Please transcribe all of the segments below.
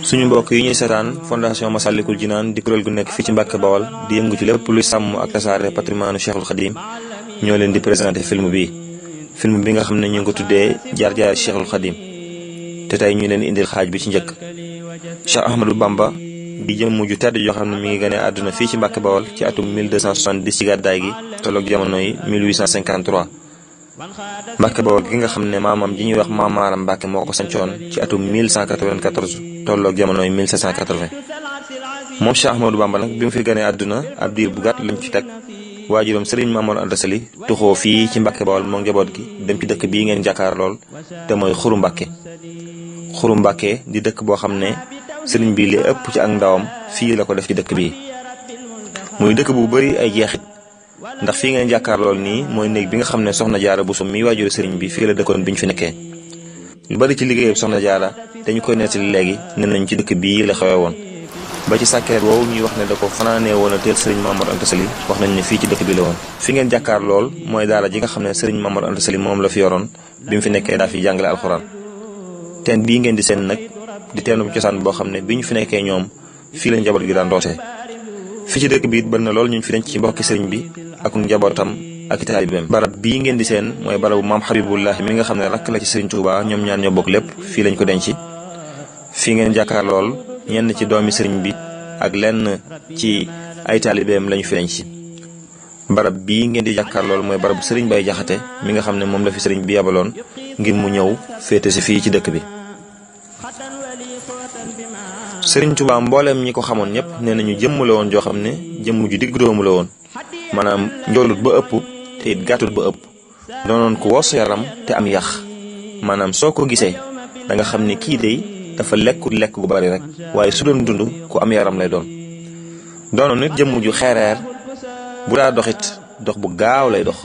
suñu mbokk yi ñuy seetaan fondation Massalikul Jinaan di kuréel gu nekk fii ci Mbàkke Bawol di yëngu ci lépp luy sàmm ak tasaare patrimoine Cheikhul Khadim ñoo leen di présenté film bi nga xam ne ñu ngi ko tuddee jaar-jaar Cheikhul Khadim te tey ñu leen indil xaaj bi ci njëkk. Cheikh Ahmadou Bamba di jëmm ju tedd joo xam ne mi ngi gane àdduna fii ci Mbàkke Bawol ci atum 1270 ci gàddaay gi tolloog jamono yi 1853. Mbàkke Bawol gi nga xam ne maamam ji ñuy wax Maam Maaram Mbàkke moo ko sancoon ci atum 1194 tolloog jamono yi 1780. moom Cheikh Ahmadou Bamba nag bi mu fi ganee àdduna ab diir bu gàtt lañ ci teg waajuram Serigne Mamour Anta Sali tuxoo fii ci Mbàkke Bawol moo njaboot gi dem ci dëkk bii ngeen jàkkaar lool te mooy Xuru Mbàkke di dëkk boo xam ne sëriñ bi li ëpp ci ak ndawam fii la ko def ci dëkk bii muy dëkk bu bari ay jeexit ndax fii ngeen jàkkaar lool nii mooy néeg bi nga xam ne Soxna Jaara Buso mi waajuru sëriñ bi fii la dëkkoon bi ñu fi nekkee lu bari ci liggéeyam Soxna Jaara dañu koy nettali léegi ne nañ ci dëkk bii la xewe woon ba ci sàkkeet woowu ñuy wax ne da ko fanaanee woon a teel sëriñ Mamour Anta Sali wax nañ ne fii ci dëkk bi la woon. fi ngeen jàkkaar lool mooy daara ji nga xam ne sëriñ Mamour Anta Sali moom la fi yoroon bi mu fi nekkee daa fi jàngale alxuraan teen bii ngeen di seen nag di teenu cosaan boo xam ne bi ñu fi nekkee ñoom fii la njaboot gi daan rootee fi ci dëkk bi it bari na lool ñu fi denc ci mbokki sëriñ bi ak njabootam ak taalibeem. barab bii ngeen di seen mooy barabu maam Habibullahi mi nga xam ne rakk la ci sëriñ Touba ñoom ñaar ñoo bokk lépp fii lañ ko denc. fii ngeen jàkkaar lool ñenn ci doomi sëriñ bi ak lenn ci ay taalibeem lañu fi denc. barab bii ngeen di jàkkaar lool mooy barabu sëriñ Bay Jaxate mi nga xam ne moom la fi sëriñ bi yabaloon ngir mu ñëw féete si fii ci dëkk bi. Sëriñ Tuubaa mbooleem ñi ko xamoon ñëpp nee nañu jëmm la woon joo xam ne jëmm ju digg doomu la woon maanaam njoolut ba ëpp te it gàttut ba ëpp doonoon ku wos yaram te am yax maanaam soo ko gisee da nga xam ne kii dey dafa lekkut lekk gu bari rek waaye su doon dund ku am yaram lay doon. doonoon nit jëmm ju xeereer bu daa doxit dox bu gaaw lay dox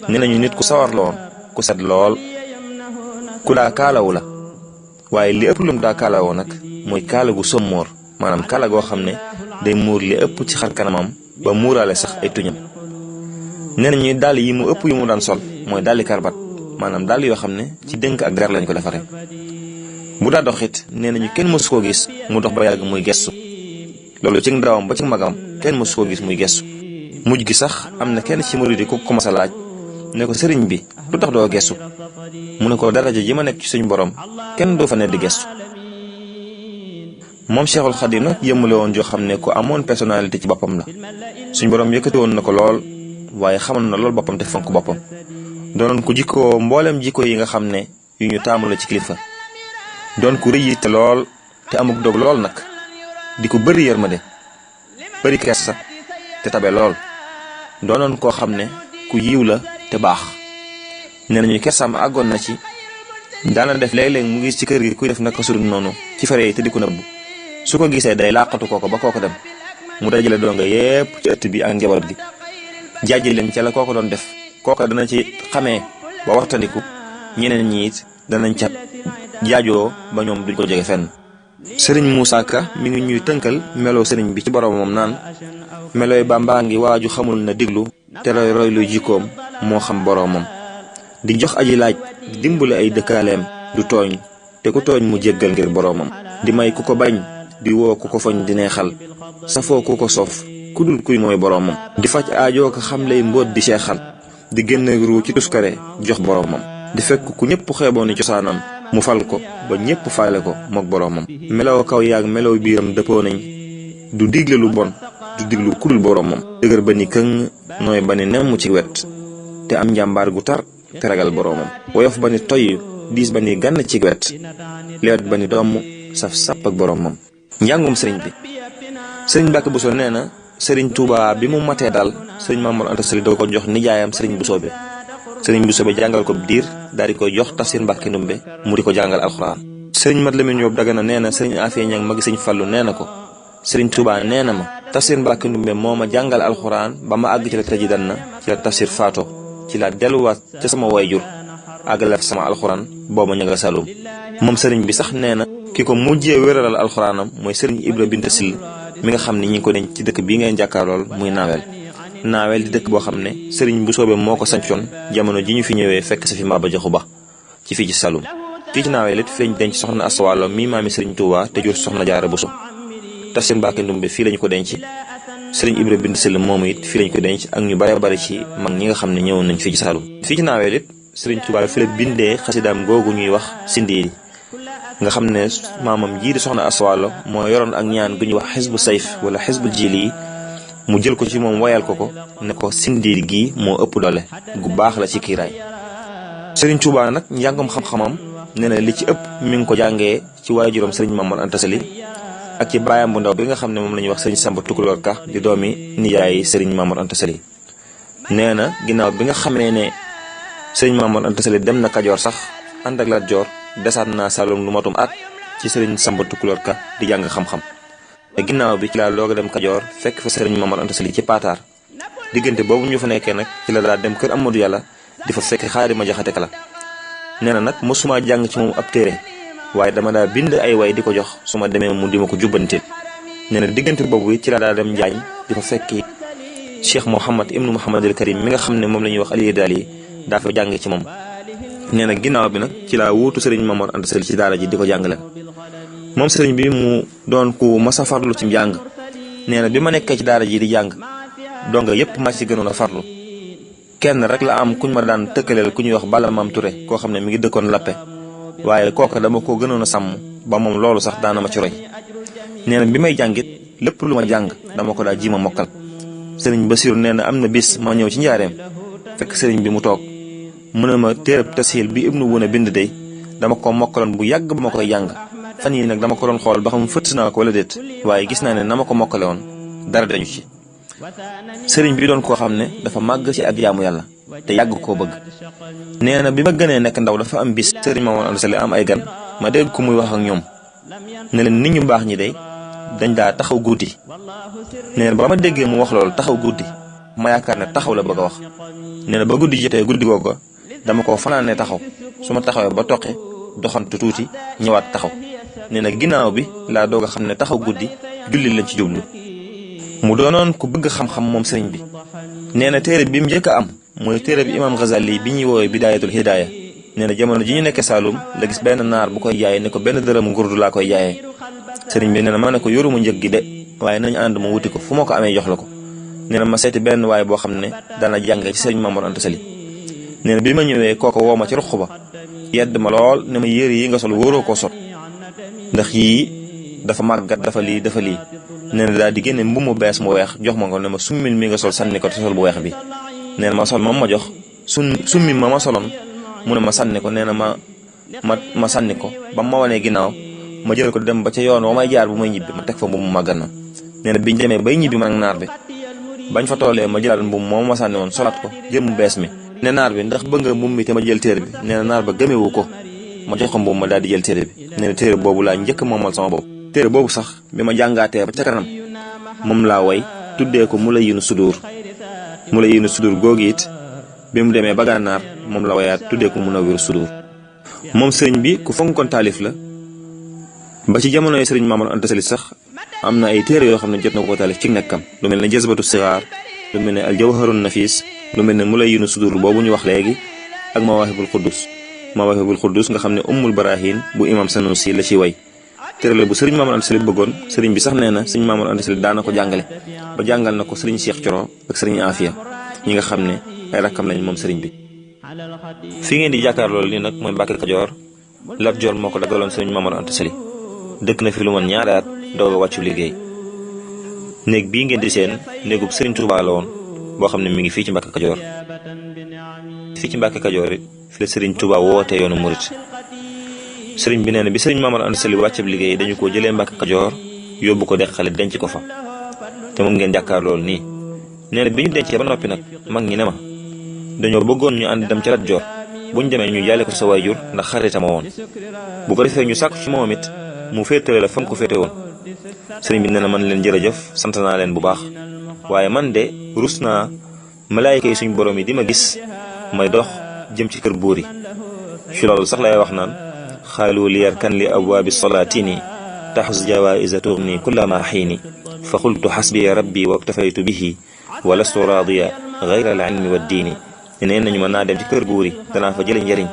nee nañu nit ku sawar la woon ku set lool ku daa kaalawu la waaye li ëpp lum daa kaalawoo nag mooy kaala gu sommoor maanaam kaala goo xam ne day muur li ëpp ci xar kanamam ba muuraale sax ay tuñam. nee nañu dàll yi mu ëpp yu mu daan sol mooy dàlli karbat maanaam dàll yoo xam ne ci dénk ak der lañ ko defaree. bu daa dox it nee nañu kenn mësu koo gis mu dox ba yàgg muy gestu loolu ci ndawam ba ci magam kenn mësu koo gis muy gestu. mujj gi sax am na kenn ci murid yi ku commencé laaj ne ko sëriñ bi lu tax doo gestu mu ne ko daraja ji ma nekk ci suñu borom kenn doo fa ne di gestu. moom Cheikhul Khadim nag yëmule woon joo xam ne ku amoon personnalité ci boppam la suñ borom yëkkati woon na ko lool waaye xamoon na lool boppam te fonk boppam doonoon ku jikkoo mboolem jikko yi nga xam ne yu ñu taamu la ci kilifa doon ku rëy te lool te amuk dog lool nag di ko bëri yërmande bëri kersa te tabe lool doonoon koo xam ne ku yiw la te baax nee nañu kersaam àggoon na ci daana def léeg-léeg mu gis ci kër gi kuy def naka sudul noonu ci fare yi te di ko nëbbu su ko gisee day làqatu kooko ba kooko dem mu dajale doonga yépp ci ëtt bi ak njaboot gi jaaji leen ca la kooko doon def kooko dana ci xamee ba waxtandiku ñeneen ñi it danañ ca jaajoo ba ñoom duñ ko jege fenn. sëriñ Moussa Ka mi ngi ñuy tënkal meloo sëriñ bi ci boromam naan melooy Bàmbaa ngi waaju xamul na diglu te roy lu jikkoom moo xam boromam di jox aji laaj di dimbale ay dëkkaaleem du tooñ te ku tooñ mu jéggal ngir boromam di may ku ko bañ di woo ku ko foñ di neexal safoo ku ko soof ku dul kuy mooy boromam di faj aajoo ko xam lay mbóot di seexal di génn ruu ci tuskare jox boromam di fekk ku ñëpp xeeboon ni cosaanam mu fal ko ba ñëpp faale ko mook boromam melaw kaw yaag melaw biiram dëppoo nañ du digle lu bon du diglu ku dul boromam dëgër ba ni këng nooy ba ni nemm ci wet te am njàmbaar gu tar te ragal boromam woyof ba ni toy diis ba ni gànn ci wet leet ba ni doom saf sàpp ak boromam. njàngum sëriñ bi sëriñ Mbàkke Buso nee na sëriñ Touba bi mu matee daal sëriñ Mamour Anta Sali da ko jox nijaayam sëriñ Busoobe sëriñ Busoobe jàngal ko diir daal di koy jox Tafsir Mbàkke Ndumbe mu di ko jàngal alxuraan. sëriñ Mat Lamin Jóob Dagana nee na sëriñ Afee Ñaŋ magi sëriñ Fallu nee na ko sëriñ Touba nee na ma Tafsir Mbàkke Ndumbe moo ma jàngal alxuraan ba ma àgg ci la tëji dan na ci la Tafsir faato ci la delluwaat ca sama wayjur àggale sama alxuraan booba ña nga Saloum. moom sëriñ bi sax nee na ki ko mujjee wéralal alxuraanam mooy sëriñ Ibra Binta Sill mi nga xam ne ñi ngi ko denc ci dëkk bii ngeen jàkkaarlool muy naawel di dëkk boo xam ne sëriñ bu soobee moo ko sancoon jamono ji ñu fi ñëwee fekk sa fi Maba Jaxu Ba ci fii ci Saloum fii ci Naaweel it fi lañ denc soxna Asta Walo mi maami Sëriñ Tuuba te jur soxna Jaara Buso. Tafsir Mbàkke Ndumbe fii lañ ko denc. Sëriñ Ibra Bind Sylla moomu it fii lañ ko denc ak ñu bare bari ci mag ñi nga xam ne ñëwoon nañ fii ci Saalum. fii ci Naaweel it Sëriñ Tuuba fi la bindee xasidaam googu ñuy wax Sindiidi nga xam ne maamam jii di soxna Asta Walo moo yoroon ak ñaan gu ñuy wax xisbu sayf wala xisbul jili yi mu jël ko ci moom wayal ko ne ko Sindiidi gii moo ëpp doole gu baax la ci kiiraay. Sëriñ Tuuba nag njàngam xam-xamam nee na li ci ëpp mi ngi ko jàngee ci waajuram Sëriñ Mamoor Anta Sali ak ci baayam bu ndaw bi nga xam ne moom la ñuy wax Sëriñ Samba Tukulóor Ka di doomi nijaay Sëriñ Mamoor Anta Sali. nee na ginnaaw bi nga xamee ne Sëriñ Mamoor Anta Sali dem na Kajoor sax ànd ak Lat Joor desaat naa Saalum lu matum at ci Sëriñ Samba Tukulóor Ka di jàng xam-xam. ginnaaw bi ci laa doog a dem Kajoor fekk fa Sëriñ Mamoor Anta Sali ci Paataar diggante boobu ñu fa nekkee nag ci la daa dem kër Amadou Yàlla di fa fekk Xaadima Jaxate Kala. nee na nag mosuma jàng ci moom ab téere waaye dama daa bind ay way di ko jox su ma demee mu di ma ko jubbantil. nee na diggante boobu ci la daa dem Njaañ di fa fekki Cheikh Mouhamad ibnu Mouhamadul Karim mi nga xam ne moom la ñuy wax Aliyu Daal yi daa fa jàng ci moom. nee na ginnaaw bi nag ci laa wuutu Sëriñ Mamoor Anta Sali ci daara ji di ko jàngale. moom sëriñ bi mu doon ku masa farlu ci njàng. nee na bi ma nekkee ci daara ji di jàng donga yépp ma ci gënoon a farlu. kenn rek la am kuñ ma daan tëkkaleel ku ñuy wax Balla Maam Touré koo xam ne mi ngi dëkkoon Lappe waaye kooka dama ko gënoon a sàmm ba moom loolu sax daana ma ci roy. nee na bi may jàngit lépp lu ma jàng dama ko daa ji ma mokkal. sëriñ Basiru nee na am na bis ma ñëw ci njaareem fekk sëriñ bi mu toog mu ne ma téereb tasxiil bi Ibnu Wuna bind day dama ko mokkaloon bu yàgg ba ma koy jàng fan yi nag dama ko doon xool ba xam fëtt naa ko wala déet waaye gis naa ne na ma ko mokkale woon dara dañu ci. sëriñ bi doon koo xam ne dafa màgg ci ak jaamu yàlla te yàgg koo bëgg. nee na bi ma gënee nekk ndaw dafa am bis Sëriñ Mamoor Anta Sali am ay gan ma dégg ko muy wax ak ñoom ne leen nit ñu baax ñi day dañ daa taxaw guddi. nee na ba ma déggee mu wax loolu taxaw guddi ma yaakaar ne taxaw la bëgg a wax. nee na ba guddi jotee guddi googu dama ko fanaanee taxaw su ma taxawee ba toqe doxantu tuuti ñëwaat taxaw. nee na ginnaaw bi laa doog a xam ne taxaw guddi julli lañ ci jublu. mu doonoon ku bëgg xam-xam moom sëriñ bi. nee na téere bi mu njëkk a am mooy téere bi imaam Ghazali bi ñuy woowee Bidaayatul Hidaaya. nee na jamono ji ñu nekkee Saalum la gis benn naar bu koy jaayee ne ko benn dërëmu ngurdu laa koy jaayee. sëriñ bi nee na ma ne ko yoruma njëg gi de waaye nañu ànd ma wuti ko fu ma ko amee jox la ko. nee na ma seeti benn waaye boo xam ne dana jànge ci Sëriñ Mamoor Anta Sali. nee na bi ma ñëwee kooko woo ma ci ruq ba yedd ma lool ne ma yére yi nga sol wóoroo koo sol ndax yii dafa màggat dafa lii dafa lii. nee na daal di génne mbubb mu bees mu weex jox ma ko ne ma summil mi nga sol sànni ko te sol bu weex bi. nee na ma sol moom ma jox summi ma soloon mu ne ma sànni ko. nee na ma sànni ko ba ma wanee ginnaaw ma jël ko dem ba ca yoon wa may jaar bu may ñibbi ma teg fa mbubb mu màggat na. nee na biñ demee bay ñibbi man ak naar bi bañ fa tollee ma jëlaat mbubb moom ma sànni woon solaat ko jël mu bees mi. ne naar bi ndax bëgg nga mbubb mi te ma jël téere bi. nee na naar ba gëmewu ko ma jox ko mbubb ma daal di jël téere bi. nee na téere boobu laa njëkk moomal sama bopp. téere boobu sax bi ma jàngaatee ba ca kanam moom laa way tuddee ko Mulayyinu Sudur. Mulayyinu Sudur googu it bi mu demee ba Gànnaar moom la wayaat tuddee ko Munawwiru Sudur. moom sëriñ bi ku fonkoon taalif la ba ci jamonoy Sëriñ Mamoor Anta Sali sax am na ay téere yoo xam ne jot na ko taalif ci nekkam lu mel ne Jazbatu Sigaar lu mel ne Al Jawharun Nafis lu mel ne Mulayyinu Sudur boobu ñu wax léegi ak Mawaahibul Quddus nga xam ne Ummul Barahin bu imam Sanusi la ci way. téere la bu Sëriñ Mamoor Anta Sali bëggoon. sëriñ bi sax nee na Sëriñ Mamoor Anta Sali daana ko jàngale ba jàngal na ko Sëriñ Cheikh Coro ak Sëriñ Afia ñi nga xam ne ay rakkam lañ moom sëriñ bi. fi ngeen di jàkkaar loolu nii nag mooy Mbàkke Kajoor. Lat Joor moo ko daggaloon Sëriñ Mamoor Anta Sali dëkk na fi lu man ñaari at doog a wàccu liggéey. néeg bii ngeen di seen néegub Sëriñ Tuubaa la woon boo xam ne mi ngi fii ci Mbàkke Kajoor. fii ci Mbàkke Kajoor it fi la Sëriñ Tuubaa wootee yoonu murit. sëriñ bi nee na bi Sëriñ Mamoor Anta Sali wàccab liggéey dañu ko jëlee Mbàkke Kajoor yóbbu ko Deqale denc ko fa te moom ngeen jàkkaar loolu nii. nee na bi ñu dencee ba noppi nag mag ñi ne ma dañoo bëggoon ñu ànd dem ca Lat Joor buñ demee ñu jaale ko sa waajur ndax xaritama woon bu ko defee ñu sàkku ci moom it mu féetale la fa mu ko féete woon. sëriñ bi nee na man leen jërëjëf sant naa leen bu baax waaye man de rus naa malaayika yi suñ borom yi di ma gis may dox jëm ci kër buur yi. ci loolu sax lay wax naan xaalu li yarkan li abwaabi salaatini taxus jawaïsa tugni kullama xiini fa qultu xasbiya rabbi waktafaytu bihi wa lastu raadiya gayra al ilmi wa diini. neen nañu ma naa dem ci kër buur yi danaa fa jële njëriñ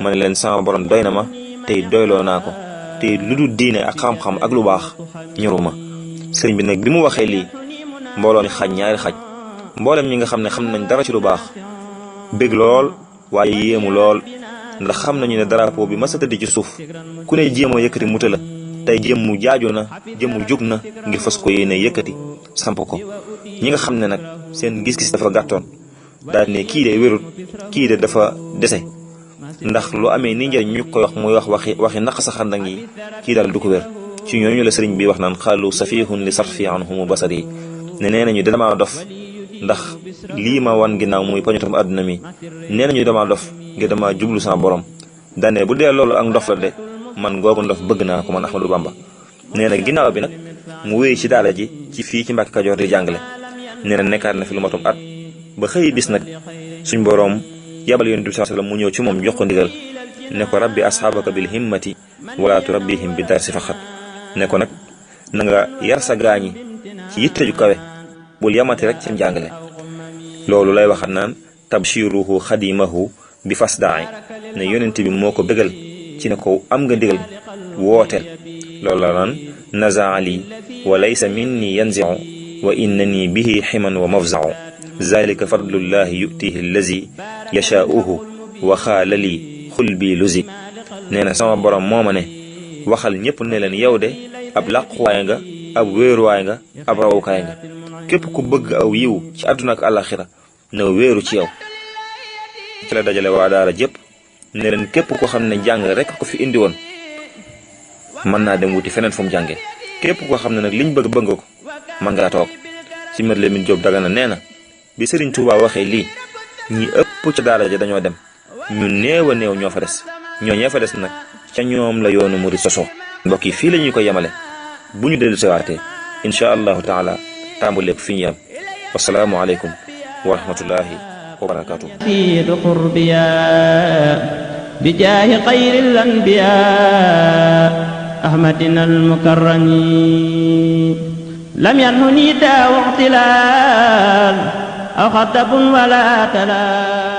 ma ne leen sama borom doy na ma tey doyloo naa ko te lu dul diine ak xam-xam ak lu baax ñoruma. sëriñ bi nag bi mu waxee lii mbooloo mi xaj ñaari xaj. mboolem ñi nga xam ne xam nañ dara ci lu baax bég lool waaye yéemu lool ndax xam nañu ne drapeau bi masa tëdd ci suuf ku ne jéem a yëkkati muta la tey jëmmu jaaju na jëmmu jóg na ngir fas ko yéene yëkkati samp ko. ñi nga xam ne nag seen gis-gis dafa gàttoon daal ne kii de wérut kii de dafa dese ndax lu amee ni njëriñ ñu koy wax muy wax waxi naq sa xandang yi kii daal du ko wér. ci ñooñu la sëriñ bi wax naan xaalu safihun li sarfi anhumu basari ne nee nañu damaa dof ndax lii ma wan ginnaaw muy poñatam àdduna mi nee nañu damaa dof ngir dama jublu sama borom dane bu dee loolu ak ndof la de man googu ndof bëgg naa ko man Ahmadou Bamba. nee na ginnaaw bi nag mu wéy ci daara ji ci fii ci Mbàkke Kajoor di jàngale. nee na nekkaat na fi lu matum at ba xëy bis nag suñ boroom yabal yonent bi sallallahu alayhi wasallam mu ñëw ci moom jox ko ndigal ne ko rabbi asxaabaka bil himmati wala turabbihim bi darsi faqat ne ko nag na nga yar sa gaañi ci yitte ju kawe bul yamati rek ci njàngale. loolu lay waxat naan tabshiruhu xadimahu bi fasdaay ne yonent bi moo ko bégal ci ne ko am nga ndigal wooteel. loolu la naan nazaali wa laysa minni yanziu wa innani bihi ximan wa mafzau zalika fadlullahi yutihi allazi yashaauhu wa xaala li xul bi luzi. nee na sama borom moo ma ne waxal ñëpp ne leen yow de ab làquwaay nga ab wéeruwaay nga ab rawukaay nga képp ku bëgg aw yiw ci àdduna ak àllaxira na wéeru ci yow. ci la dajale waa daara jëpp ne leen képp ko xam ne jàng rek ko fi indi woon mën naa dem wuti feneen fu mu jàngee képp koo xam ne nag liñ bëgg ko mën ngaa toog. ci Mat Lamin Jóob Dagana nee na bi Sëriñ Tuubaa waxee lii ñi ëpp ca daara ja dañoo dem ñu néew a néew ñoo fa des ñoo ñee fa des nag ca ñoom la yoonu murid sosoo. mbokk yi fii la ñuy ko yemale bu ñu dellu siwaatee incha allahu taala tàmbu lépp fi ñu yem. wasalaamu aleykum wa rahmatullahi wa barakaatu. fi qurbiya bi jaahi xayril anbiya ahmadina almukarrami lam yanhuni daa waxtilaal aw xatabun wala talaal